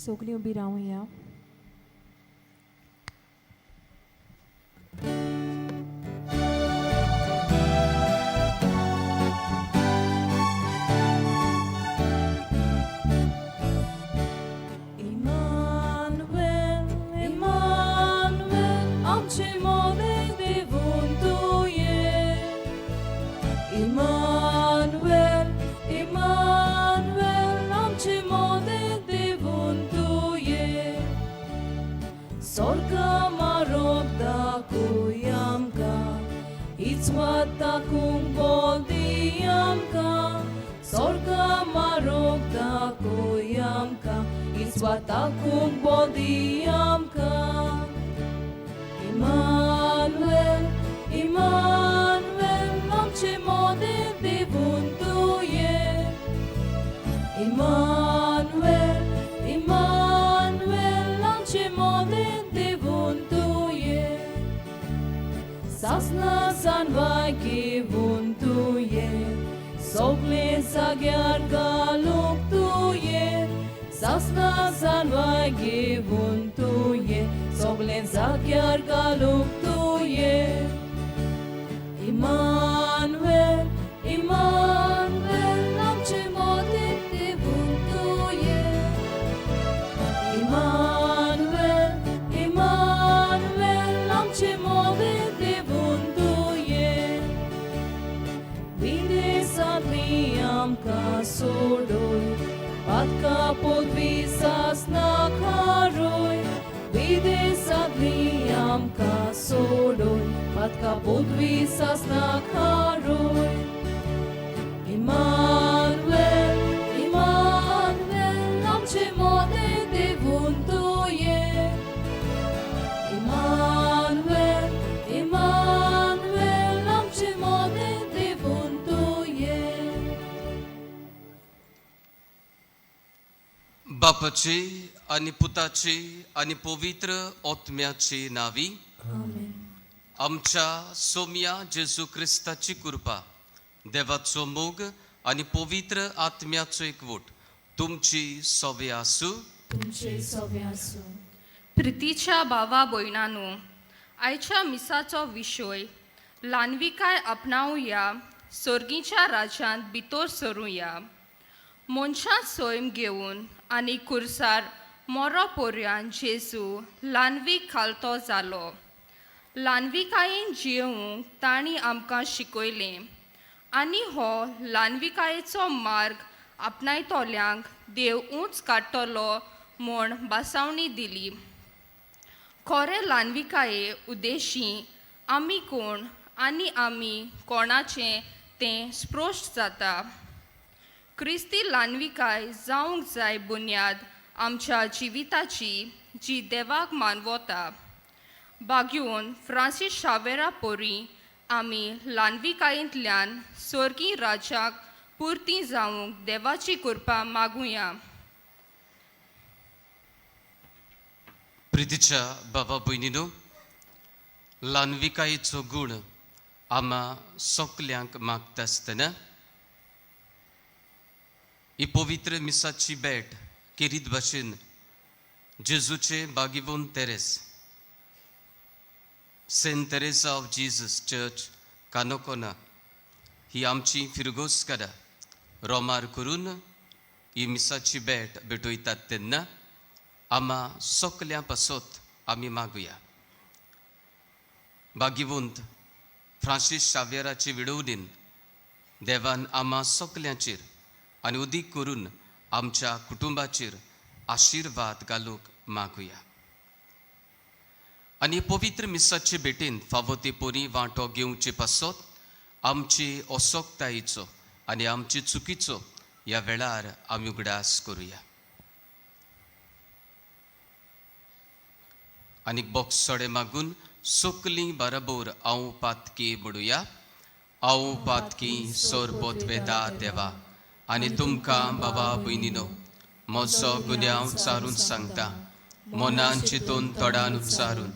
सगळीं उबी रावया. Immanuel, Immanuel, आमचे मोदें देवून तुवें. Immanuel, Immanuel, आमचे मोदें देवून तुवें. सोर्गा मारोग दाखय आमकां, इचवात ताकूंक बोल दी आमकां. सोर्गा मारोग दाखय आमकां, इचवात ताकूंक बोल दी आमकां. Immanuel, Immanuel, आमचे मोदें देवून तुवें. Immanuel, Immanuel, आमचे मोदें देवून तुवें. सासना जानवाय घेवन तुवें, सगळें जाग्यार घालूंक तुवें. सासना जानवाय घेवन तुवें, सगळें जाग्यार घालूंक तुवें. Immanuel, Immanuel, आमचे मोदें देवून तुवें. Immanuel, Immanuel, आमचे मोदें देवून तुवें. विदेसांतली आमकां सोडय, पातका पोदवी सासना खारोय. विदेसांतली आमकां सोडय, पातका पोदवी सासना खारोय. Immanuel, Immanuel, आमचे मोदें देवून तुवें. Immanuel, Immanuel, आमचे मोदें देवून तुवें. बापाची आनी पुताची आनी पवित्र ओत्म्याची नावी. आमेन. आमच्या सोम्या जेजू क्रिस्ताची कृपा, देवाचो मोग आनी पवित्र आत्म्याचो एकवट तुमची सोवे आसूं. तुमचे सवे आसूं. प्रितीच्या भावा भयणांनो, आयच्या मिसाचो विशय ल्हानविकाय आपणावया, सर्गीच्या राज्यांत भितर सरुया. मनशां सैम घेवन आनी कुर्सार मोरो पोरयान जेजू ल्हानवीक खालतो जालो. ल्हानविकायेन जियेवंक तांणी आमकां शिकयलें आनी हो ल्हानविकायेचो मार्ग आपणायतल्यांक देव ऊंच काडटलो म्हूण भासावणी दिली. खरे ल्हानविकाये उद्देशी आमी कोण आनी आमी कोणाचें तें स्पश्ट जाता. क्रिस्ती ल्हानविकाय जावंक जाय बुन्याद आमच्या जिविताची, जी देवाक मानवता. बागयोवन फ्रांसीस शावेरा पोरी आमी ल्हानविकायेंतल्यान स्वर्गीय राज्याक पुरती जावंक देवाची कृपा मागुया. प्रितीच्या बाबा भयणीनो, ल्हानविकायेचो गूण आमा सोकल्यांक मागता आसतना ही पवित्र मिसाची भेट केरीत भाशेन जेजूचे बागिवोन तेरेस, Saint Teresa of Jesus church, Canacona ही आमची फिरगोजकारां रोमार करून ही मिसाची भेट भेटयतात तेन्ना आमा सोकल्या पासत आमी मागुया. भाग्यवंत फ्रांसीस शाव्यराचे विडवणीन देवान आमा सोकल्यांचेर आनी उदीक करून आमच्या कुटुंबाचेर आशिर्वाद घालूंक मागुया. आनी पवित्र मिसाचे भेटेन फावो ते परी वांटो घेवचे पासत आमची असोकतायेचो आनी आमचे चुकीचो ह्या वेळार आमी उगडास करुया. आनीक बॉक्स सोडे मागून सोकली बराबर हांव पातकी म्हणुया. हांव पातकी सोरपोत वेता देवा आनी तुमकां बाबा भयणीनो म्हजो गुन्यांव चारून सांगता. मनान चिंतून, तोडान उच्चारून,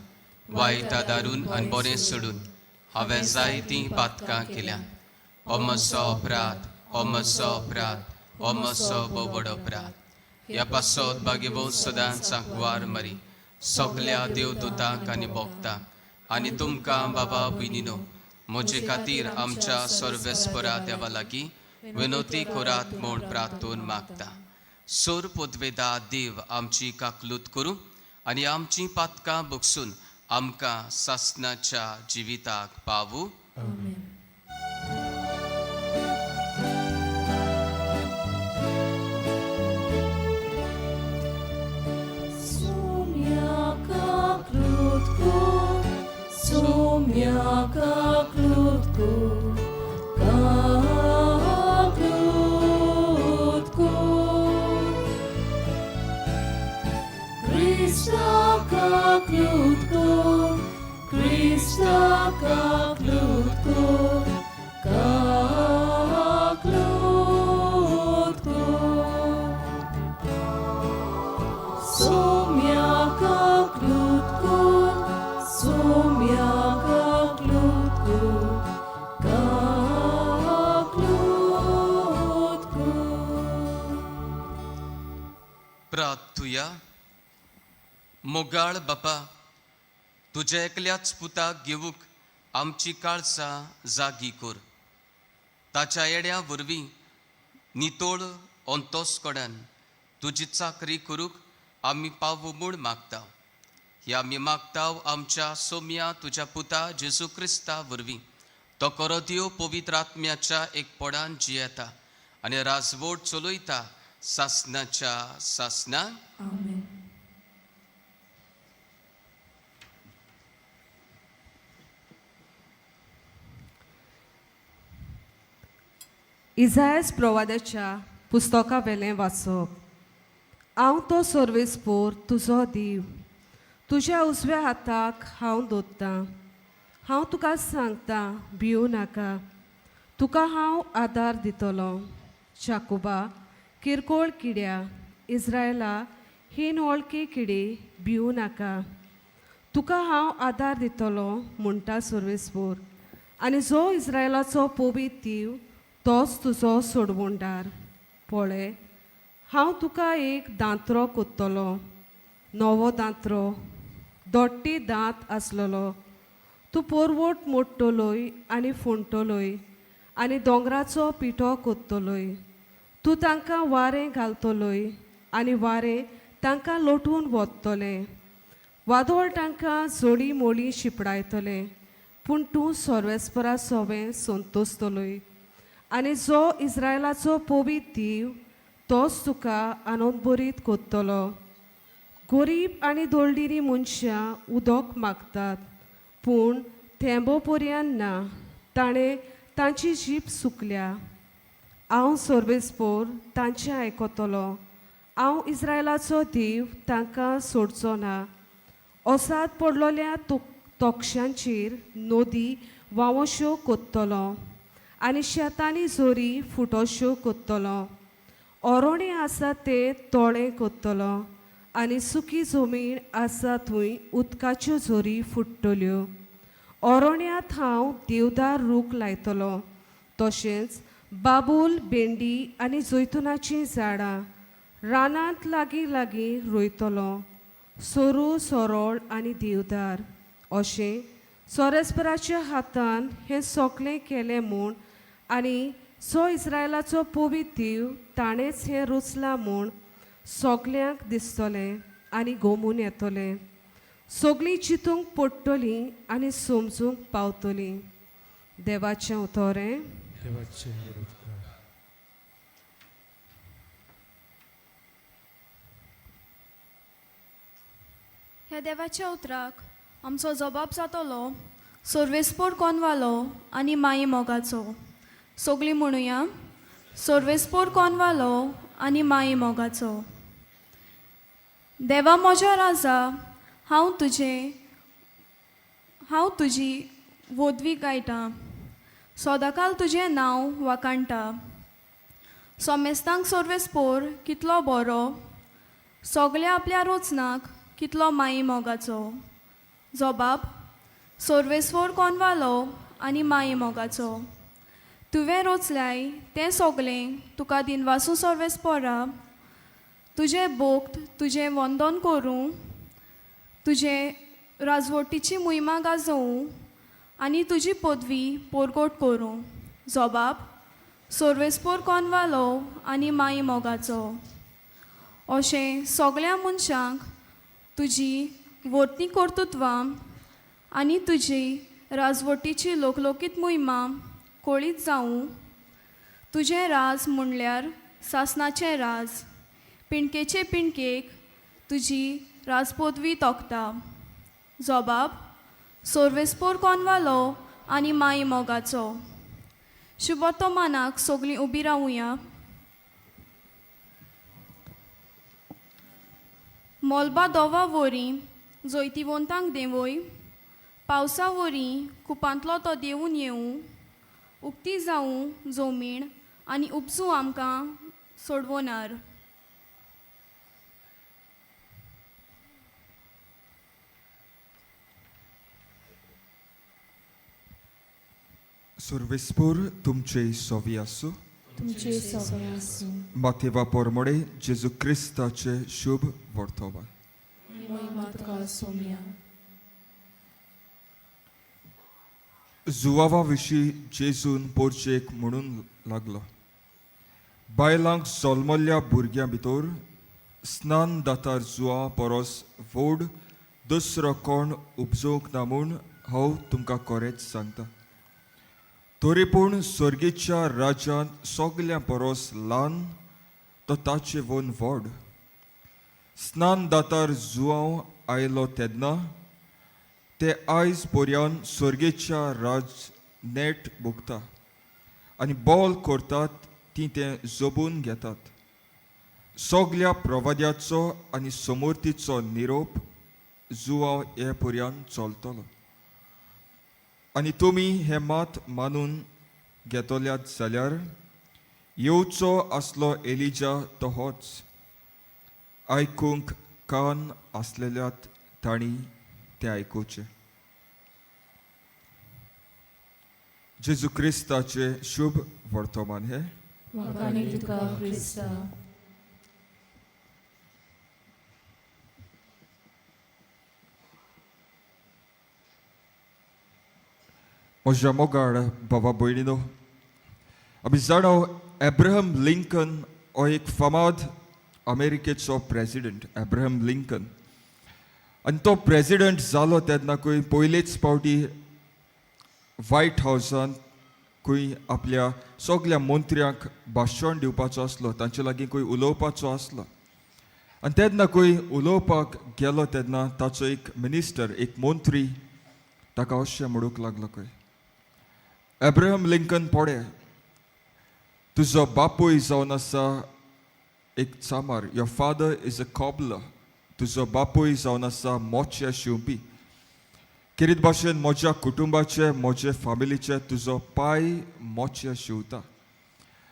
वायट आदारून आनी बरें सोडून हांवें जायतीं पातकां केल्यां. हो म्हजो अपराध, हो म्हजो अपराध, हो म्हजो बोबड अपराध. ह्या पासत बागेवो सदांच सांकवार मरी सगल्या देवदूतांक आनी भोगतांक आनी तुमकां बाबा भयणीनो म्हजे खातीर आमच्या सर्वेस्परा देवा लागीं विनोती कोरात म्हूण प्रार्थून मागता. सोर पोदवेदा देव आमची काकलूत करूं आनी आमची पातकां बगसून आमकां सासनाच्या जिविताक पावूं. आमेन. Sumia kaklutku, kaklutku. Krista kaklutku, Krista kaklutku, kaklutku. Sumia kaklutku, sumia kaklutku, kaklutku. प्रार्थुया. मोगाळ बापा, तुज्या एकल्याच पुताक घेवूंक आमची काळसां जागी कर. ताच्या येड्या वरवीं नितोळ अंतोसकडान तुजी चाकरी करूंक आमी पावू म्हूण मागता. हे आमी मागता आमच्या सोम्या तुज्या पुता जेजू क्रिस्ता वरवीं. तो कोरोदियो पवित्र आत्म्याच्या एकपणान जियेता आनी राजवट चलयता सासनाच्या सासना. आमेन. इजायस प्रवादाच्या पुस्तका वेलें वाचप. हांव तो सर्वेस्पोर तुजो देव, तुज्या उजव्या हाताक हांव दोत्तां. हांव तुका सांगता, भिवू नाका, तुका हांव आदार दितलो. जाकोबा किरकोळ किड्या, इस्रायला हीन वळखी किडी, भिवू नाका, तुका हांव आदार दितलो म्हणटा सर्वेस्पोर. आनी जो इस्रायलाचो पवित्र देव तोच तुजो सोडवणदार. पळय, हांव तुका एक दांतरो कोत्तलो, नवो दांतरो, दोट्टी दांत आसलेलो. तूं पोरवोट मोडटलोय आनी फोंडटलोय आनी दोंगराचो पिठो कोत्तलोय. तूं तांकां वारें घालतलोय आनी वारें तांकां लोटून वतलें. वादळ तांकां जोडी मोळी शिपडायतलें, पूण तूं सर्वेस्परा सोवें संतोसतलोय. आनी जो इस्रायलाचो पवित्र देव तोच तुका आनंदभरीत कोत्तलो. गोरीब आनी दोळडिरी मनशां उदक मागतात, पूण थेंबो पर्यान ना. ताणें तांची जीब सुकल्या. हांव सर्वेस्पोर तांचें आयकतलो. हांव इस्रायलाचो देव तांकां सोडचो ना. ओसाद पडलोल्या तोक्षांचेर नदी व्हांवश्यो कोत्तलो आनी शेतांनी जोरी फुटोश्यो कोत्तलो. ओरोणें आसा तें तोळें कोत्तलो आनी सुकी जमीन आसा थंय उदकाच्यो झरी फुट्टल्यो. ओरोण्यांत हांव देवदार रूख लायतलो, तशेंच बाबूल, भेंडी आनी जैतुनाचीं झाडां रानांत लागीं लागीं रोयतलो. सोरू, सोरोळ आनी देवदार अशें सोरेस्पराच्या हातान हें सगळें केलें म्हूण आनी जो इस्रायलाचो पवित्र देव ताणेंच हें रचलां म्हूण सगल्यांक दिसतलें आनी गोमून येतलें. सगळीं चिंतूंक पडटलीं आनी समजूंक पावतलीं. देवाचें उतोरें. देवाचे उपकार. ह्या देवाच्या उतराक आमचो जबाब जातलो सोर्वेस्पोर कोनवालो आनी माई मोगाचो. सगळीं म्हणुया, सोर्वेस्पोर कोनवालो आनी माई मोगाचो. देवा म्हज्या राजा, हांव तुजी वोदवी गायतां, सदांकाल तुजें नांव वाखाणटा. सोमेस्तांक सोर्वेस्पोर कितलो बरो, सगल्या आपल्या रोचनाक कितलो माई मोगाचो. जबाब सोर्वेस्वर कोनवालो आनी माई मोगाचो. तुवें रोचल्याय तें सगलें तुका दिनवासूं सोर्वेस्पोरा. तुजें भोक्त तुजें वंदन करूं, तुजें राजवटीची मोहिमा गाजोवं आनी तुजी पदवी पोरगोट करूं. जोबाब सोर्वेस्पोर कोनवालो आनी माई मोगाचो. अशें सगळ्या मनशांक तुजी वर्तनी कर्तृत्वां आनी तुजी राजवटीची लोकलोकीत मोहिमा कळीत जावं. तुजें राज म्हणल्यार सासणाचें राज, पिणकेचे पिणकेक तुजी राजपदवी तोखता. जोबाब सोर्वेस्पोर कोनवालो आनी माई मोगाचो. शुभोत्तमानाक सगळीं उबी रावुया. मोलबा दोवा वरी जैतिवंतांक देंवय, पावसा वरी कुपांतलो तो देंवून येवं, उक्ती जावं जमीण आनी उपजू आमकां सोडवणार. सुर्वेस्पोर तुमचे सोवी आसूं. तुमचे सगळे आसूं. मातेवा पोरमोडे जेजू क्रिस्ताचे शुभ वर्तमान. मोहिमा तुका सोम्या. जुवावा विशीं जेजून पोरचेक म्हणून लागलो, बायलांक जल्मल्ल्या भुरग्यां भितर स्नान दातार जुवा परस व्हड दुसरो कोण उपजोवंक ना म्हूण हांव तुमकां खरेंच सांगता. तरी पूण सर्गेच्या राज्यांत सगल्यां परस ल्हान तो ताचे वोन व्हड. स्नान दातार जुवांव आयलो तेन्ना ते आयज पर्यान सर्गेच्या राज नेट भोगता आनी बोल करतात ती तें जबून घेतात. सगल्या प्रवाद्याचो आनी समर्थीचो निरोप जुवांव हे पर्यान चलतलो. आनी तुमी हें मात मानून घेतल्यात जाल्यार येवचो आसलो एलिजा तो होच. आयकूंक कान आसलेल्यात तांणी तें आयकुचें. जेजू क्रिस्ताचें शुभ वर्तमान हें. वाखाणे तुका क्रिस्ता. म्हज्या मोगाळ बाबा भयणीनो, आमी जाणा एब्राहम लिंकन हो एक फामाद अमेरिकेचो प्रेजिडंट एब्राहम लिंकन. आनी तो प्रेजिडंट जालो तेन्ना खंय पयलेच फावटी व्हायट हावजांत खंय आपल्या सगल्या मंत्र्यांक भाशण दिवपाचो आसलो, तांचे लागीं खंय उलोवपाचो आसलो. आनी तेन्ना खंय उलोवपाक गेलो तेन्ना ताचो एक मिनिस्टर, एक मंत्री ताका अशें म्हणूंक लागलो खंय, एब्राहम लिंकन पडे तुजो बापूय जावन आसा एक चामार, your father is a cobbler, तुजो बापूय जावन आसा मोचे शिंवपी. किरीत भाशेन म्हज्या कुटुंबाचे म्हजे फामिलीचे तुजो पाय मोचे शिंवता.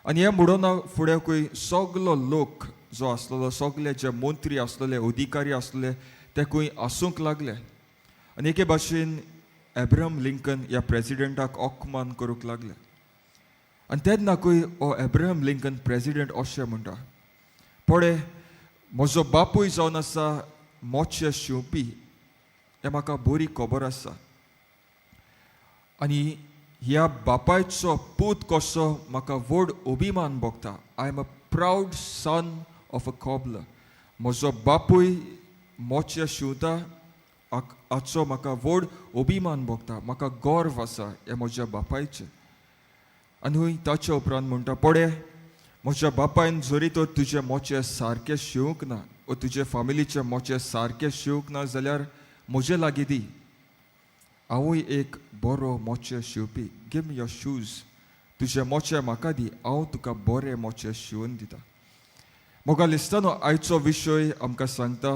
आनी हें म्हणून फुडें खंय सगलो लोक जो आसलेलो, सगले जे मंत्री आसलेले, अधिकारी आसलेले ते खंय आसूंक लागले. आनी एके भाशेन एब्राहम लिंकन ह्या प्रेजिडेंटाक अपमान करूंक लागले. आनी तेन्ना खंय हो एब्राहम लिंकन प्रेजिडेंट अशें म्हणटा, पळय म्हजो बापूय जावन आसा मोचे शिंवपी, हें म्हाका बरी खबर आसा. आनी ह्या बापायचो पूत कसो म्हाका व्हड अभिमान भोगता. I am a proud son of a cobbler. म्हजो बापूय मोचे शिंवता हाचो म्हाका व्हड अभिमान भोगता, म्हाका गर्व आसा हे म्हज्या बापायचें. आनी हूंय ताच्या उपरांत म्हणटा, पळय म्हज्या बापायन जरी तर तुजे मोचे सारके शिवंक ना ओ तुजे फामिलीचे मोचे सारके शिवंक ना जाल्यार म्हजे लागीं दी, हांवूय एक बरो मोचे शिंवपी. Give me your shoes, तुजे मोचे म्हाका दी, हांव तुका बरे मोचे शिंवून दिता. मोगा लिस्तानो, आयचो विशय आमकां सांगता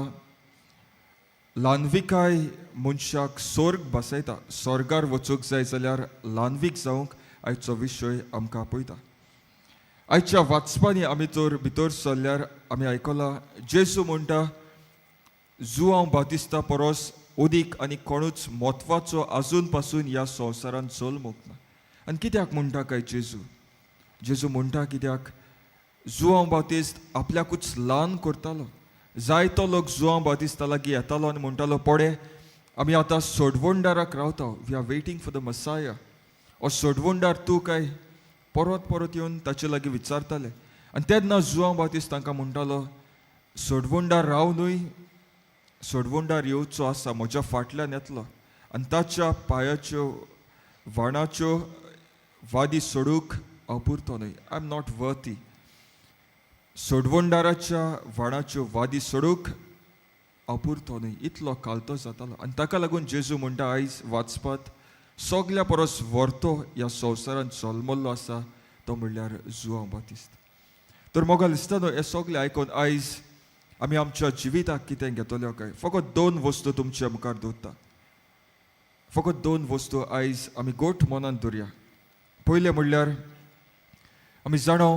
ल्हानविकाय मनशाक सोर्ग बसयता. स्वर्गार वचूंक जाय जाल्यार ल्हानवीक जावंक आयचो विशय आमकां आपयता. आयच्या वाचपांनी आमी तर भितर सरल्यार आमी आयकलां जेजू म्हणटा जुआंव बातिस्ता परस अदीक आनी कोणूच म्हत्वाचो आजून पासून ह्या संवसारांत जल्मूंक ना. आनी कित्याक म्हणटा काय जेजू? जेजू म्हणटा कित्याक जुआंव बातिस्त आपल्याकूच ल्हान करतालो. जायतो लोक जुआंव बातिस्ता लागीं येतालो आनी म्हणटालो, पडे आमी आतां सोडवणदाराक रावता, we are waiting for the Messiah. हो सोडवणदार तूं काय? परत परत येवन ताचे लागीं विचारताले. आनी तेन्ना जुआंव बातिस्त तांकां म्हणटालो, सोडवणदार राव न्हय, सोडवणदार येवचो आसा, म्हज्या फाटल्यान येतलो आनी ताच्या पांयाच्यो व्हाणाच्यो वादी सोडूंक हांव पुरतो न्हय, I am not वर्ती. सोडवणदाराच्या व्हाणाच्यो वादी सोडूंक हांव पुरतो न्हय, इतलो कालतो जातालो. आनी ताका लागून जेजू म्हणटा, आयज वाचपात सगल्या परस व्हरतो ह्या संवसारांत जल्मल्लो आसा तो म्हणल्यार जुआंव बातिस्त. तर मोगाल दिसता न्हय, हें सगळें आयकून आयज आमी आमच्या जिविताक कितें घेतल्यो काय? फकत दोन वस्तू तुमच्या मुखार दवरता. फकत दोन वस्तू आयज आमी गोठ मनांत दवरया. पयलें म्हणल्यार आमी जाणा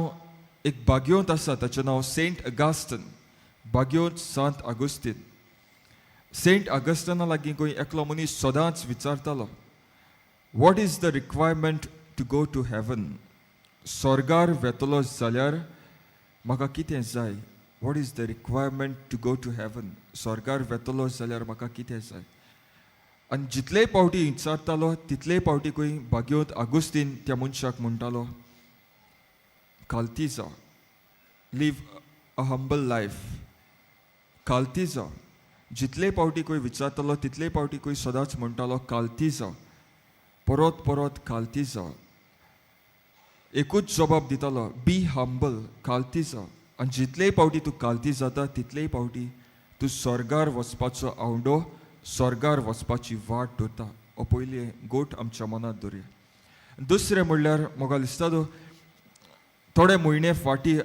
एक बागयोंत आसा, ताचें नांव सेंट अगास्टन, बागयोंत सांत आगुस्तीन. सेंट अगस्टना लागीं खंय एकलो मनीस सदांच विचारतालो, what is the requirement to go to heaven? स्वर्गार वेतलो जाल्यार म्हाका कितें जाय? What is the requirement to go to heaven? स्वर्गार वेतलो जाल्यार म्हाका कितें जाय? आनी जितलेय पावटी विचारतालो तितलेय पावटी खंय बागयोंत आगुस्तीन त्या मनशाक म्हणटालो, खालती जा, लीव अ हंबल लायफ, खालती जा. जितले पावटी खंय विचारतालो तितले पावटी खंय सदांच म्हणटालो, खालती जा, परत परत खालती जा. एकूच जबाब दितालो, बी हंबल, खालती जा. आनी जितलेय पावटी तूं खालती जाता तितलेय पावटी तूं स्वर्गार वचपाचो आवंडो, स्वर्गार वचपाची वाट दवरता. हो पयली गोट आमच्या मनांत दवरया. दुसरें म्हणल्यार म्हाका दिसता तो थोडे म्हयने फाटीं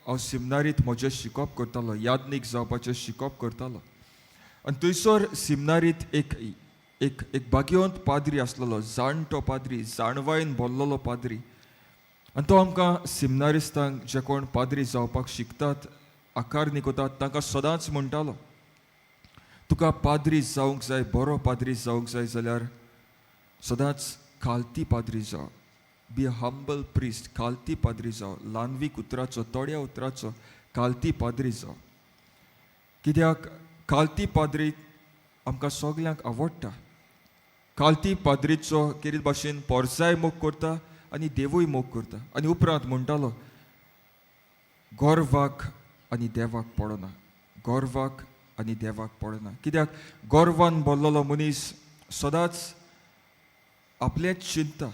हांव सिमनारीत म्हजें शिकप करतालो, यादनीक जावपाचें शिकप करतालो. आनी थंयसर सिमनारीत एक एक एक बागयोंत पाद्री आसलेलो, जाणटो पाद्री, जाणवायेन भरलेलो पाद्री. आनी तो आमकां सिमनारिस्तांक, जे कोण पाद्री जावपाक शिकतात, आकार निकतात, तांकां सदांच म्हणटालो, तुका पाद्री जावंक जाय, बरो पाद्री जावंक जाय जाल्यार सदांच खालती पाद्री जाव, बी अ हंबल प्रिस्ट, खालती पाद्री जाव, ल्हानवीक उतराचो, थोड्या उतराचो खालती पाद्री जाव. कित्याक खालती पाद्री आमकां सगल्यांक आवडटा. खालती पाद्रीचो केरीत भाशेन पोरसाय मोग करता आनी देवूय मोग करता. आनी उपरांत म्हणटालो, गोरवाक आनी देवाक पडना, गोरवाक आनी देवाक पडना. कित्याक गोरवान भरलेलो मनीस सदांच आपलेंच चिंता.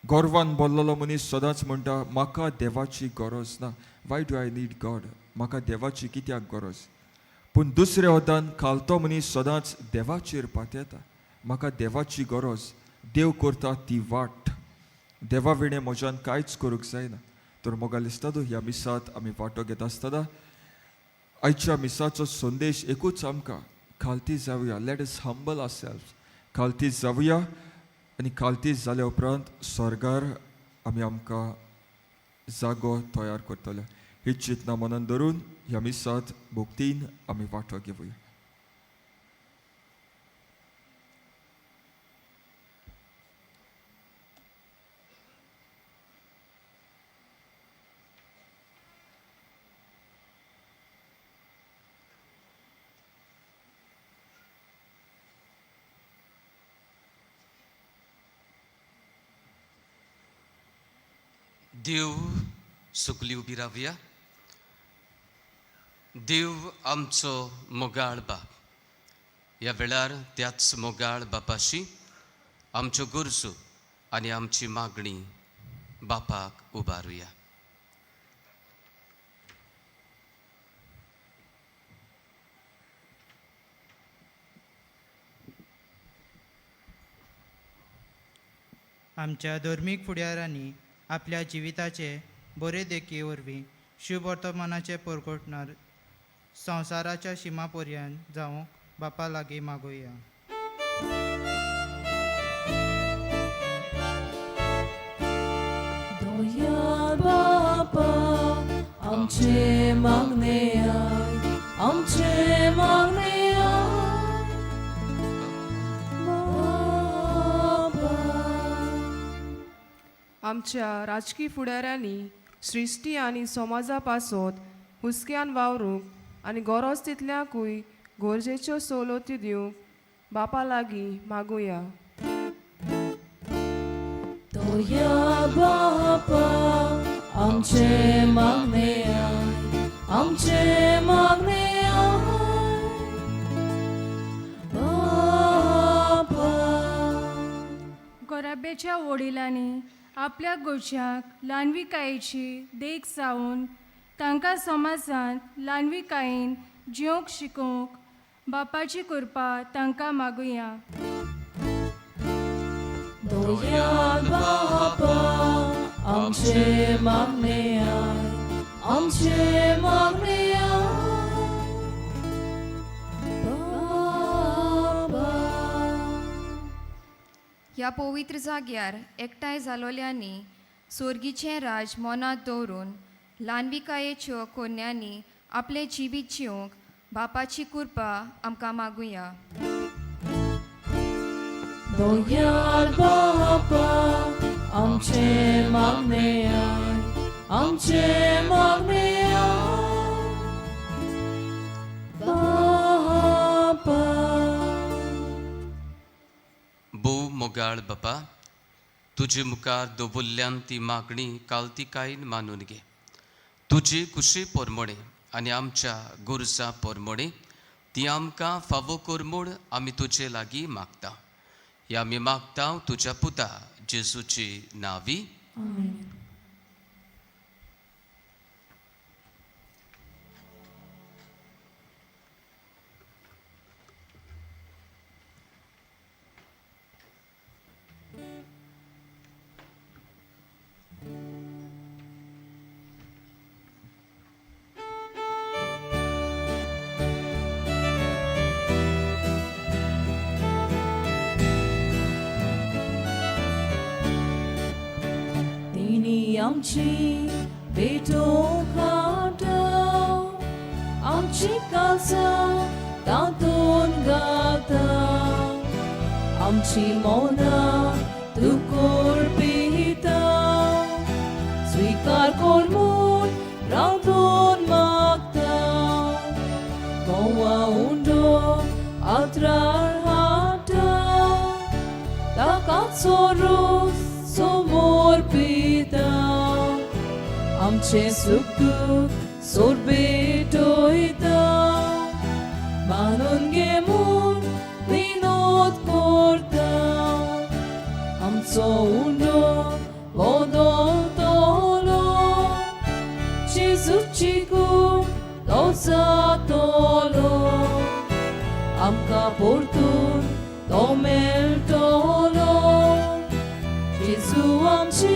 गोरवान भरलेलो मनीस सदांच म्हणटा, म्हाका देवाची गरज ना, why do I need God, म्हाका देवाची कित्याक गरज? पूण दुसऱ्या वतान खालतो मनीस सदांच देवाचेर पातयेता, म्हाका देवाची गरज, देव करता ती वाट, देवा विणें म्हज्यान कांयच करूंक जायना. तर मोगाल दिसता ह्या मिसांत आमी वांटो घेता आसतना आयच्या मिसाचो संदेश एकूच आमकां, खालती जावया, let us humble ourselves, खालती जावया. आनी खालती जाल्या उपरांत स्वर्गार आमी आमकां जागो तयार करतले. ही चिंतना मनान धरून ह्या मिसांत भक्तीन आमी वांटो घेवया. देव सुकली उबी रावया. देव आमचो मोगाळ बाप, ह्या वेळार त्याच मोगाळ बापाशी आमच्यो गरजो आनी आमची मागणी बापाक उबारुया. आमच्या धर्मीक फुडाऱ्यांनी आपल्या जिविताचे बरे देखी वरवीं शुभ वर्तमानाचे परगटणार संवसाराच्या शिमा पर्यंत जावंक बापा लागीं मागोया. दोया बापा आमचे मागणे I, आमचे मागणे I बापा. आमच्या राजकी फुडाऱ्यांनी सृश्टी आनी समाजा पासत हुस्क्यान वावरूंक आनी गरज तितल्याकूय गरजेच्यो सवलती दिवंक बापा लागीं मागुया. दोया बापा आमचे मागणे I, आमचे मागणे I बापा. गोराब्याच्या वडिलांनी आपल्या गोच्याक ल्हानविकायेची देख जावन तांकां समाजांत ल्हानविकायेन जिवंक शिकोवंक बापाची कृपा तांकां मागुया. दोयाल बापा आमचे मागणे I, आमचे मागणे I बापा. ह्या पवित्र जाग्यार एकठांय जालोल्यांनी सोर्गीचें राज मनांत दवरून ल्हानविकायेच्यो कोन्यांनी आपलें जिवीत जिवंक बापाची कृपा आमकां मागुया. दोयाल बापा आमचे मागणे I, आमचे मागणे I बापा. भोव मोगाळ बापा, तुजे मुखार दवरल्यान ती मागणी कालतिकायेन मानून घे. तुजे कुशी पोरमोणे आनी आमच्या गरजां पोरमोणे ती आमकां फावो कर म्हूण आमी तुजे लागीं मागता. हे आमी मागता तुज्या पुता जेजूची नांवी. तिणी आमची पेटोवंक हाडटा, आमची काळजां तातूंत घालता, आमची मनां तूं कोरपिता, स्विकार कर म्हूण रांदून मागता. गोवा उंडो आत्रार हाडटा, ताका चोरू समोर पिता, आमचें सुख दुख सोरबेटोयता, मानून घे म्हूण विनोद करता. आमचो उंडो बदलतलो, जेजूची कूड तो जातलो, आमकां परतून तो मेळटलो, जेजू आमचे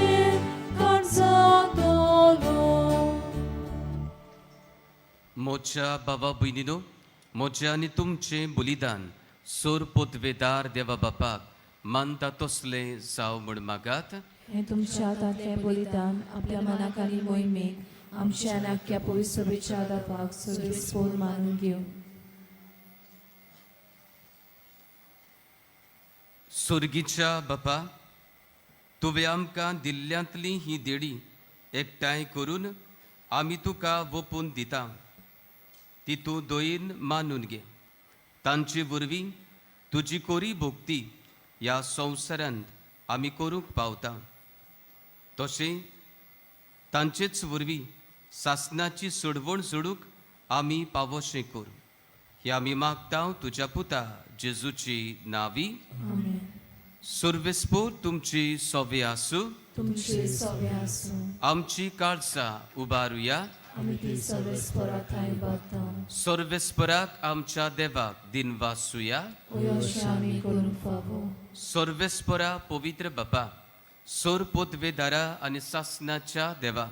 काळजांतलो. म्हज्या बाबा भयणीनो, म्हजें आनी तुमचें बलिदान सोर पोतवेदार देवा बापाक मानता तसलें जावं म्हूण मागात. हें तुमच्या हातांतलें बलिदान आपल्या मनाक आनी मोहिमेक आमच्या आनी आख्ख्या पवित्र सभेच्या बापाक सर्वेस्पोर मानून घेवं. सोर्गीच्या बापा, तुवें आमकां दिल्ल्यांतली ही देडी एकठांय करून आमी तुका वोपून दिता, ती तूं दोयीन मानून घे. तांचे वरवीं तुजी कोरी भोक्ती ह्या संवसारांत आमी करूंक पावता. तशें तांचेच वरवीं सासनाची सोडवण जोडूंक आमी पावोशें कर. हे आमी मागता तुज्या पुता जेजूची नांवी. सुर्वेस्पोर तुमची सोवे आसूं. तुमचे सवे आसूं. आमची काळजां उबारुया. आमी ती सर्वेस्पोरा थंय उबारता. सर्वेस्पराक आमच्या देवाक दिनवासुया. अशें आमी करूंक फावो. सर्वेस्परा पवित्र बापा, सोर पोतवेदारा आनी सासनाच्या देवा,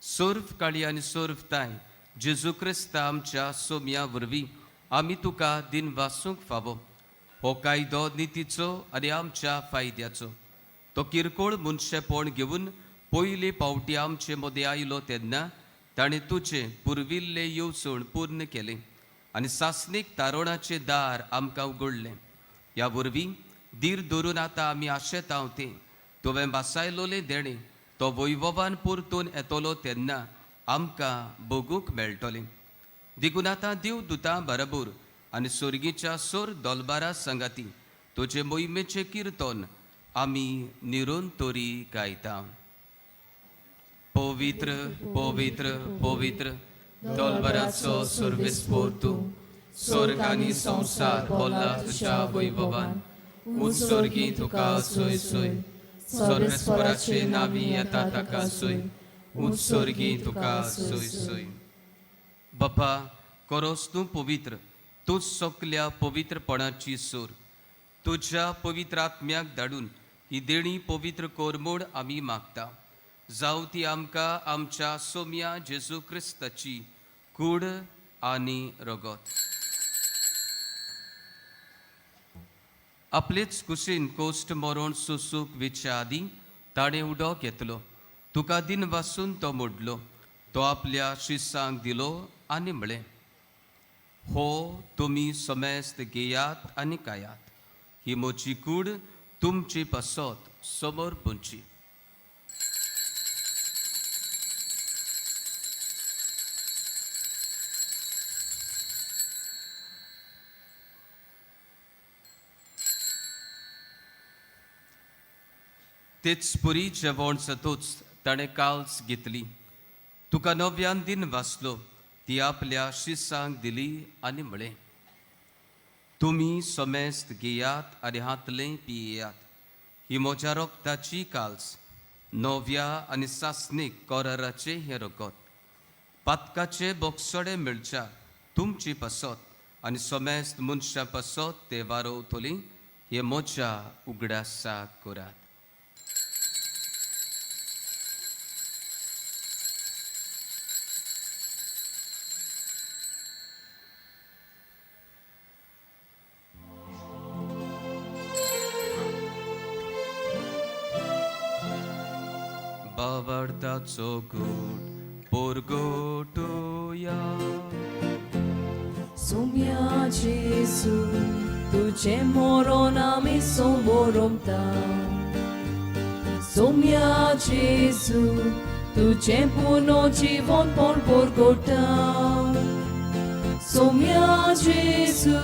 सोर्व काळी आनी सोर्व ताय जेजू क्रिस्ता आमच्या सोम्या वरवीं आमी तुका दिनवासूंक फावो. हो कायदो नितीचो आनी आमच्या फायद्याचो. तो किरकोळ मनशेपण घेवन पयले पावटी आमचे मदें आयलो तेन्ना ताणें तुजें पुर्विल्लें येवजण पूर्ण केलें आनी सासणीक तारोणाचें दार आमकां उगडलें. ह्या वरवीं धीर धरून आतां आमी आशेतांव तें तुवें भासायलोलें देणें तो वैभवान परतून येतलो तेन्ना आमकां बगूंक मेळटलें. देखून आतां देव दुतां बरोबर आनी सोर्गीच्या सोर दोलबारा सांगाती तुजे मोहिमेचें किर्तन आमी निरंतरी गायता. पवित्र पवित्र पवित्र दोलबराचो सर्वेस्पोर तूं, स्वर्ग आनी संवसार भरला तुज्या वैभवान. उंच स्वर्गी तुका सोय सोय, सर्वेस्पराचे नावी येता ताका सोय, उंच स्वर्गी तुका सोय सोय. बापा करोस तूं पवित्र, तूं सगल्या पवित्रपणाची सूर. तुज्या पवित्र आत्म्याक धाडून ही देणी पवित्र कर म्हूण आमी मागता. जावं ती आमकां आमच्या सोम्या जेजू क्रिस्ताची कूड आनी रगत. आपलेच कुशीन कोश्ट मरण सोसूक वेच्या आदीं ताणें उडो घेतलो, तुका दिन वासून तो मोडलो, तो आपल्या शिसांक दिलो आनी म्हळें, हो तुमी समेस्त घेयात आनी खायात, ही म्हजी कूड तुमचे पासत समोर पुंची. तेच पुरी जेवण जातूच ताणें काल्स घेतली, तुका नव्यान दिन वाचलो, ती आपल्या शिसांक दिली आनी म्हळें, तुमी समेस्त घेयात आनी हातलें पियेयात, ही म्हज्या रक्ताची काल्स, नव्या आनी सासणीक कराराचें हें रगत, पातकाचे बोगसोडे मेळच्या तुमचे पासत आनी समेस्त मनशां पासत ते वारोवतली, हे म्हज्या उगडासाक करात. बावडताचो गूट पोरगोटोया. सोम्या जेजू तुझे मरण आमी सोमोरमता, सोम्या जेजू तुझे पुनर्जीवन पण परगटा, सोम्या जेजू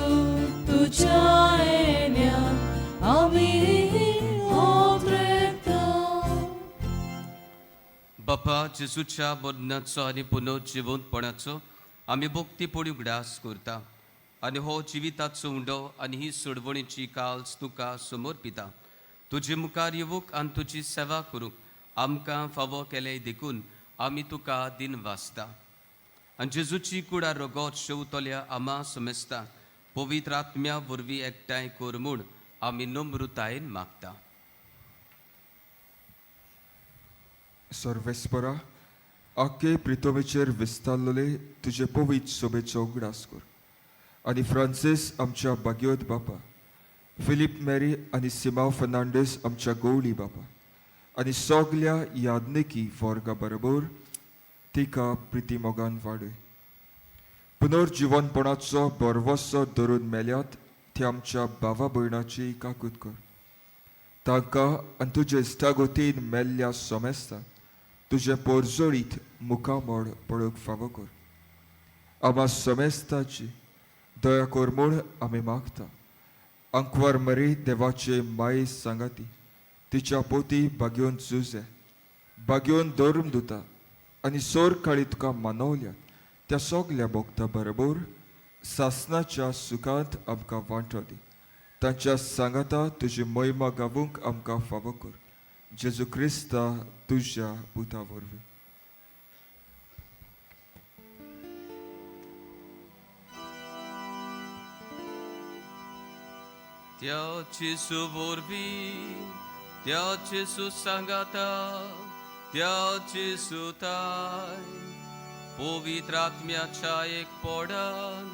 तुझ्या येण्या आमी ओत्रेता. बापा जेजूच्या मरणाचो आनी पुनर्जिवंतपणाचो आमी भक्तीपणी उगडास करता आनी हो जिविताचो उंडो आनी ही सोडवणीची काल्स तुका समर्पिता. तुजे मुखार येवूंक आनी तुजी सेवा करूंक आमकां फावो केलें देखून आमी तुका दिन वाचता. आनी जेजूची कुडा रगत शेवतल्या आमा समेस्ता पवित्र आत्म्या वरवीं एकठांय कर म्हूण आमी नम्रतायेन मागता. सर्वेस्परा, आखे प्रितोमेचेर विस्तारलेले तुजे पवित्र सोबेचो उगडास कर आनी फ्रांसीस आमच्या बाग्योत बापा, फिलीप मेरी आनी सिमाव फर्नांडीस आमच्या गौडी बापा आनी सगल्या यादनिकी वर्गा बरोबर तिका प्रिती मोगान वाडय. पुनर्जिवनपणाचो बरवसो धरून मेल्यात ते आमच्या भावा भयणाची काकूत कर. तांकां आनी तुजे इश्टागतीन मेल्ल्या सोमेस्ता तुजें पोरजोळीत मुखामळ पळोवंक फावो कर. आमा समेस्ताची दया कर म्हूण आमी मागता. अंकवार मरी देवाचे माये सांगाती तिच्या पोती बागेवन जुजे बागेवन धर्म दिता आनी सोर काळी तुका मानवल्यात त्या सगल्या भोगता बरोबर सासनाच्या सुखांत आमकां वांटो दी. तांच्या सांगाता तुजी महिमा गावूंक आमकां फावो कर. जेजू क्रिस्ता तुज्या पुता वरवीं. त्या जेजू वरवीं, त्या जेजू सांगाता, त्या जेजूताय पवित्र आत्म्याच्या एकपणान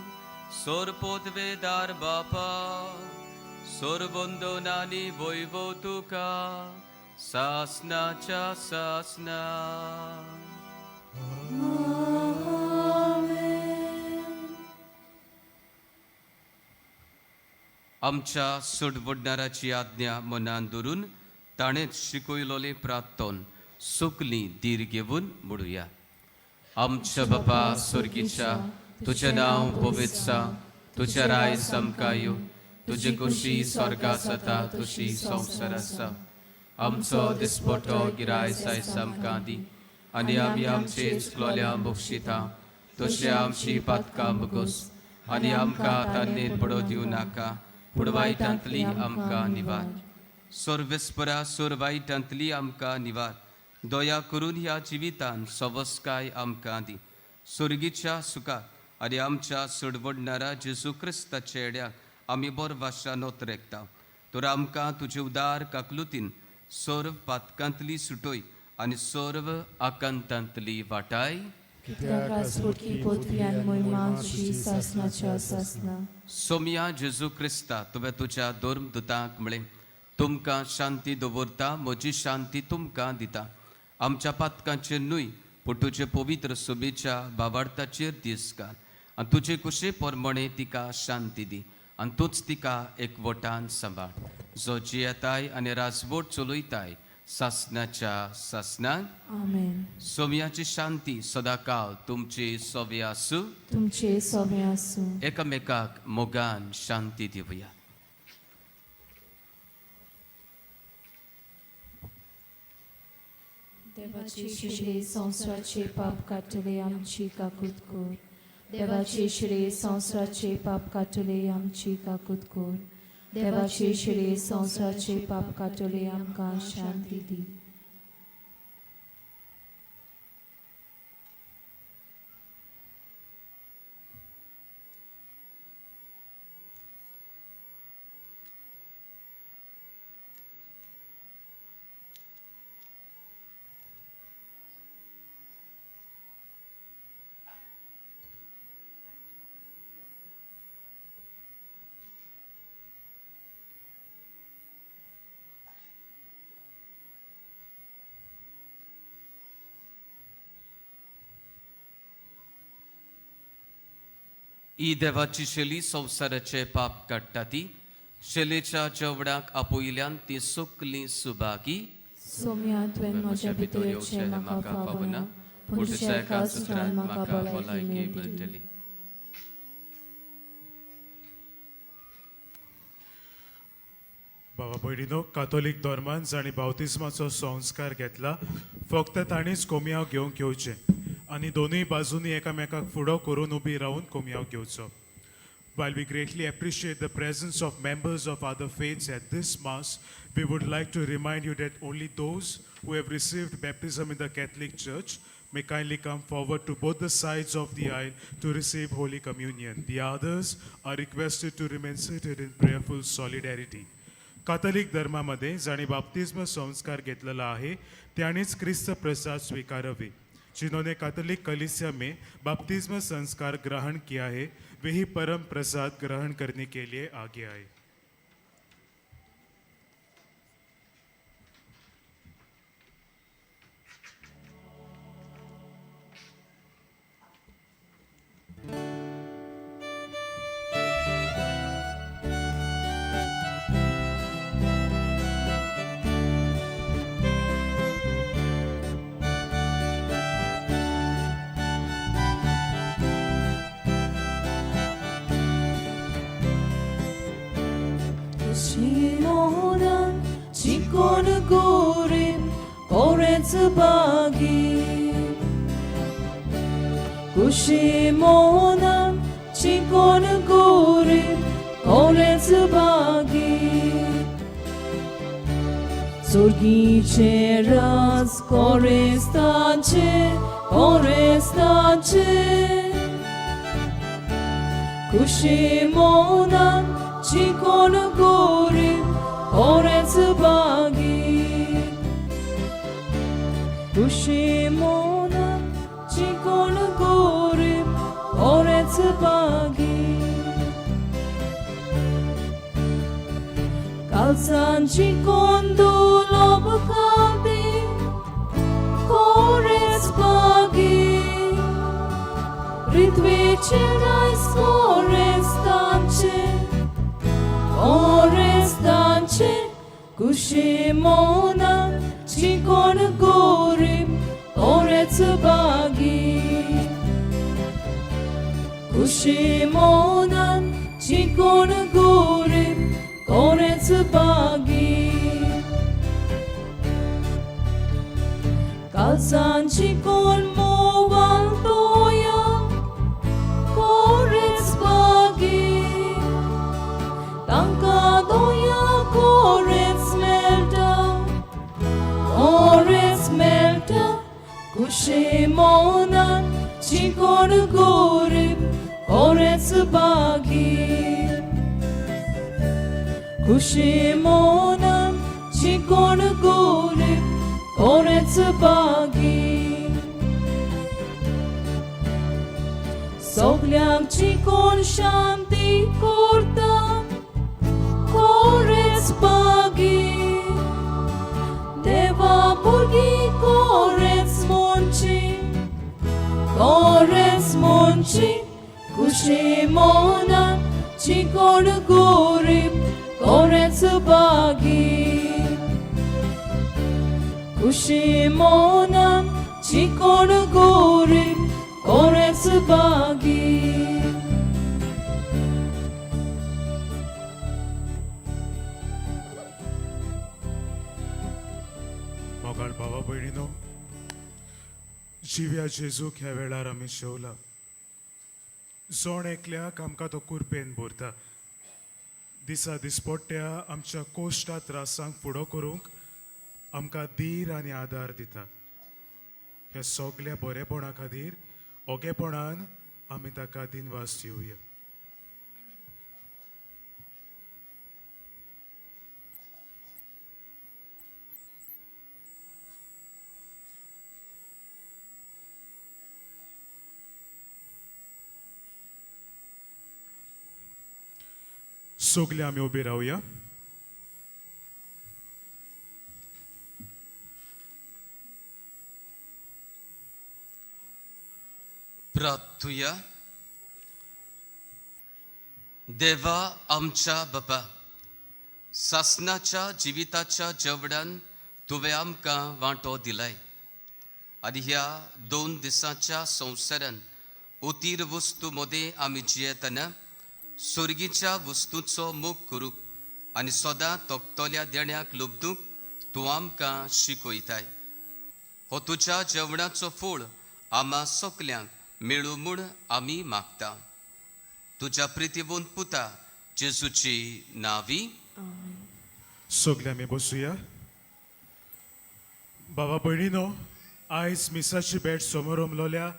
सोरपोतवेदार बापा सोरबंदनानी वैभव तुका सासनाच्या सासना. आमच्या सोडवडणाराची आज्ञा मनान धरून ताणेंच शिकयलोलें प्रार्थन सगलीं धीर घेवन म्हणुया. आमच्या बापा स्वर्गीच्या, तुजें नांव पवित्र जावं, तुजें राज आमकां येवं, तुजी खुशी स्वर्गा जाता तशी संवसार आसा. आमचो दिसपटो गिरायस आयज आमकां दी आनी आमी आमचे चुकलोल्या बक्षिता तशें आमची पातकां बगोस आनी आमकां तान्नेर पडो दिवं नाका, पूण वायटांतली आमकां निवार. सर्वेस्परा सोर वायटांतली आमकां निवार. दया करून ह्या जिवितान सवस्काय आमकां दी. स्वर्गीच्या सुखाक आनी आमच्या सोडवडणारा जेजू क्रिस्ताच्या येड्याक आमी बरो वाशा नोत रेखता. तर आमकां तुजे उदार काकलुतीन सर्व पातकांतली सुटोय आनी सर्व आकांतांतली वाटाय. कित्याक आसपोटकी पोतवी आनी मोहिमा तुजी सासणाच्या सासना. सोमया जेजू क्रिस्ता, तुवें तुज्या धर्मदुतांक म्हळें, तुमकां शांती दवरता, म्हजी शांती तुमकां दिता. आमच्या पातकांचेर न्हय पूण तुजे पवित्र सभेच्या बाबार्थाचेर दीस घाल आनी तुजे कुशे प्रमाणे तिका शांती दी आनी तूंच तिका एकवटान सांबाळ, जो जियेताय आनी राजवट चलयताय सासणाच्या सासणाक. आमेन. सोमयाची शांती सदांकाळ तुमची सवे आसूं. तुमचे सोबें आसूं. एकामेकाक मोगान शांती दिवया. देवाचे शिरे संवसाराचे पाप काडटले आमची काकूत कर. देवाचे शिरे संवसाराचे पाप काडटले आमची काकूत कर. देवाचे शिरे संवसाराचे पाप काडटले आमकां शांती दी. ही देवाची शेली संवसाराचे पाप काडटा ती. शेलेच्या जेवणाक आपयल्यान ती सगलीं सुभागी. सोम्या, तुवें म्हज्या भितर येवचें म्हाका फावना, पूण तुज्या एका सुत्रान म्हाका भलायकी मेळटली. बाबा भयणीनो, कातोलीक धर्मान जांणी बावतिज्माचो संस्कार घेतला फक्त तांणीच कोमयाव घेवंक येवचें आनी दोनूय बाजूंनी एकामेकाक फुडो करून उबी रावन कोमयाव घेवचो. While we greatly appreciate the presence of members of other faiths at this Mass, we would like to remind you that only those who have received baptism in the Catholic Church may kindly come forward to both the sides of the aisle to receive Holy Communion. The others are requested to remain seated in prayerful solidarity. कातलिक धर्मामध्ये जांणी बाप्तिज्म संस्कार घेतलेला आहे त्यांनीच क्रिस्त प्रसाद स्वीकारावे. जिन्होंने Catholic कलीसिया में बपतिस्मा संस्कार ग्रहण किया है, वे ही परम प्रसाद ग्रहण करने के लिए आगे आए. Shimonan चिकोन गोरीब कोरेच बागी. कुशीमोनान चिकोन गोरीब कोरेच बागी. सोर्गीचे राज कोरेस्ताचे, कोरेस्ताचे. कुशीमोनान चिकोन गोरीब कोरेच बागी. कुशीमोनान चिकोन गोरीब कोरेच बागी. कालसान चिकोन दुलोब काबी कोरेच बागी. Ritveće najskore stanče, ore stanče, kušimona, čikon gori. कुशी मोनान चिकोण गोरीब कोरेच बागी कालसांची कोण मोवाल तोया कोरेच बागी तांकां दोया कोरेच मेळटा कोरेच मेळटा कुशी मोनान चिकोण गोरीब कोरेच बागी खुशी मोनान चिकोण गोरीब कोरेच बागी सगल्यांक चिकोण शांती करता कोरेच बागी देवा भुरगीं कोरेच म्हणची कोरेच म्हणची खुशी मोनान चिकोण गोरीब कोरेच बागी खुशी मोनान चिकोण गोरीब कोरेच बागी. मोगाळ भावा भयणीनो, जिव्या जेजूक ह्या वेळार आमी शेवला. जोण एकल्याक आमकां तो कुरपेन भरता, दिसा दिसपट्ट्या आमच्या कोश्टा त्रासांक फुडो करूंक आमकां धीर आनी आदार दिता. ह्या सगल्या बरेपणा खातीर ओगेपणान आमी ताका दिनवास दिवया. सगळे आमी उबे रावया. प्रार्थुया. देवा आमच्या बापा, सासनाच्या जिविताच्या जेवणान तुवें आमकां वांटो दिलाय आनी ह्या 2 दिसांच्या संवसारान उतीर वस्तू मदें आमी जियेतना सोर्गीच्या वस्तूचो मोग करूंक आनी सदां तोखतल्या देण्याक लुबदूंक तूं आमकां शिकयताय. हो तुज्या जेवणाचो फोळ आमा सगल्यांक मेळूं म्हूण आमी मागता, तुज्या प्रितीवंत पुता जेजूची नावी. सगळे आमी बसुया. बाबा भयणीनो, आयज मिसाची भेट समोरमलोल्या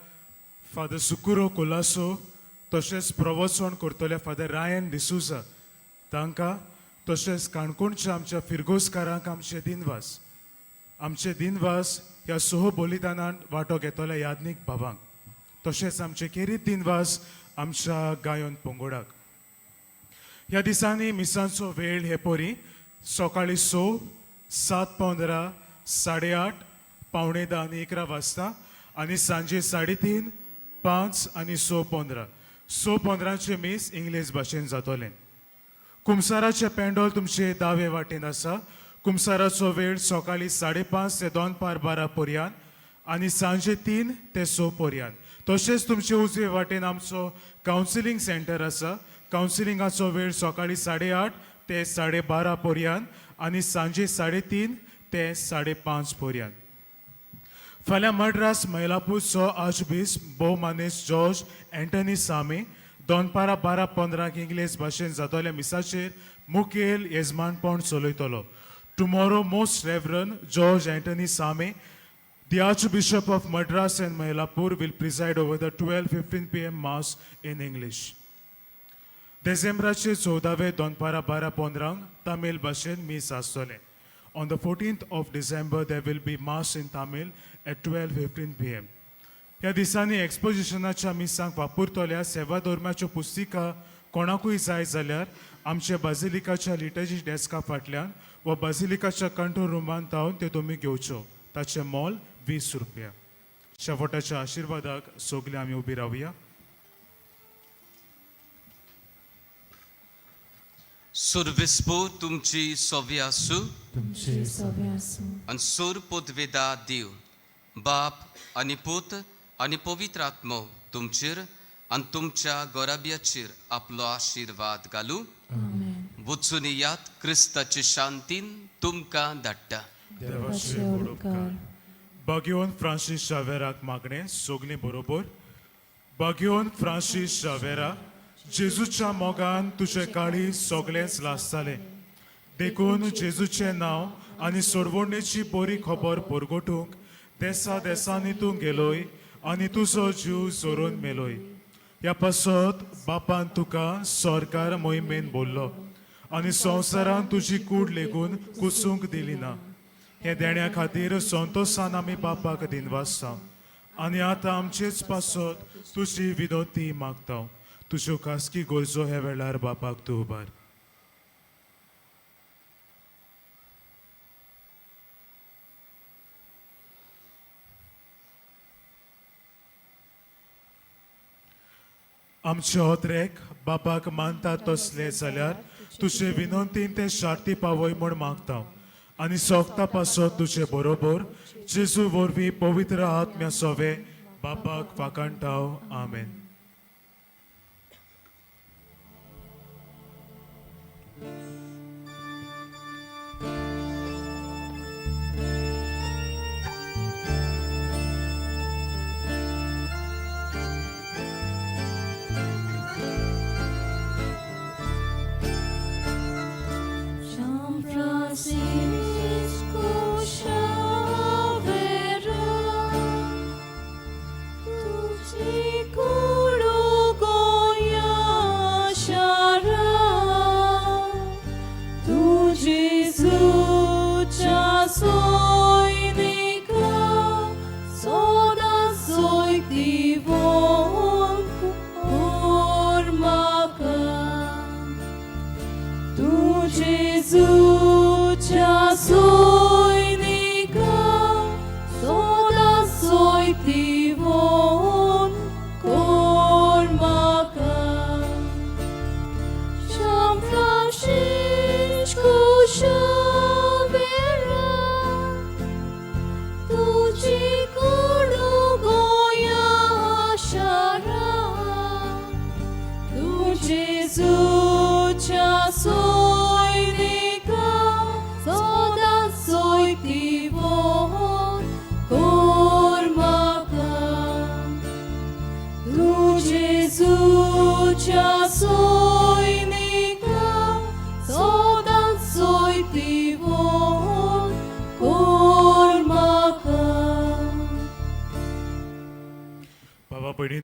फादर सुकुरो कोलासो तशेंच प्रवचन करतल्या फादर रायन डिसुजा तांकां तशेंच काणकोणच्या आमच्या फिरगोजकारांक आमचे दिनवास. आमचे दिनवास ह्या सोह बलिदानान वांटो घेतल्या याज्ञीक भावांक, तशेंच आमचे खेरीत दिनवास आमच्या गायन पंगोडाक. ह्या दिसांनी मिसांचो वेळ हे परी सकाळीं 6, 7:15, 8:30, 9:45 आनी 11 वाजता आनी सांजे 3:30, 5 आनी 6:15. 6:15चें मीस इंग्लीश भाशेन जातलें. कुमसाराचें पेंडोल तुमचे दावे वाटेन आसा. कुमसाराचो वेळ सकाळीं 5:30 ते दनपार 12 पर्यंत आनी सांजे 3 ते 6 पर्यंत. तशेंच तुमचे उजवे वाटेन आमचो कावन्सिलींग सेंटर आसा. कावन्सिलिंगाचो वेळ सकाळीं 8:30 ते 12:30 पर्यंत आनी सांजे 3:30 ते 5:30 पर्यंत. फाल्यां मड्रास मैलापूरचो आर्चबिस्प भोवमानेस्त जॉर्ज एंटनी सामी दनपारां 12:15 इंग्लीश भाशेन जातल्या मिसाचेर मुखेल येजमानपण चलयतलो. Tomorrow most reverend George Antony Samy, the Archbishop of Madras and Mylapore, will preside over the 12:15 p.m. Mass in English. देसेंब्राचे 14वे दनपारां 12:15 तमीळ भाशेन मीस आसतलें. On the 14th of December there will be mass in Tamil at 12:15 p.m. ह्या दिसांनी एक्सपोजिशनाच्या मिसांक वापरतल्या सेवा धर्माच्यो पुस्तिका कोणाकूय जाय जाल्यार आमच्या बाजिलिकाच्या लिटर्जी डेस्का फाटल्यान वा बाजिलिकाच्या कंट्रोल रुमान थावन त्यो तुमी घेवच्यो. ताचें मोल 20 रुपया. शेवटाच्या आशिर्वादाक सगळे आमी उबी रावया. सुर्विस्पो तुमची सोवी आसूं. तुमचे सवे आसूं. आनी सूर पुतवेदा देव बाप आनी पूत आनी पवित्र आत्मो तुमचेर आनी तुमच्या गोराब्याचेर आपलो आशिर्वाद घालूं. वचून येयात, क्रिस्ताचे शांतीन तुमकां धाडटा. देवाचे व्हड उपकार. बागियोन फ्रांसीस शावेराक मागणें सगलीं बरोबर. बागियोन फ्रांसीस शावेरा, जेजूच्या मोगान तुजें काळीज सगळेंच लासतालें, देखून जेजूचें नांव आनी सोडवणेची बरी खबर परगटूंक देसा देसांनी तूं गेलोय आनी तुजो जीव जोरून मेलोय. ह्या पासत बापान तुका सरकार मोहिमेन बोल्लो आनी संवसारान तुजी कूड लेगून कुसूंक दिली ना. हे देण्या खातीर संतोशान आमी बापाक दिनवासता आनी आतां आमचेच पासत तुजी विनोती मागता. तुज्यो खासगी गरजो ह्या वेळार बापाक तूं उबार. आमचे होत्रेक बापाक मानता तसले जाल्यार तुजे विनंतीन ते शार्ती पावय म्हूण मागता आनी सोगता पासत तुजे बरोबर जेजू वरवीं पवित्र आत्म्या सोवे बापाक फाकांटाव. आमेन. San Francisco Xavera, तुझी कुडू गोया शारा, तू जेजूच्या सैनिका, सदां सोयतिवंत कोर म्हाका. तू जेजूच्या सैनिका, सदां सोयतिवंत कोर म्हाका. San Francisco Xavera, तुझी कुडू गोया शारा, तू जेजूच्या सैनिका, सदां सोयतिवंत कोर म्हाका. तू जेजूच्या सैनिका, सदां सोयतिवंत कोर म्हाका. बाबा भयणी.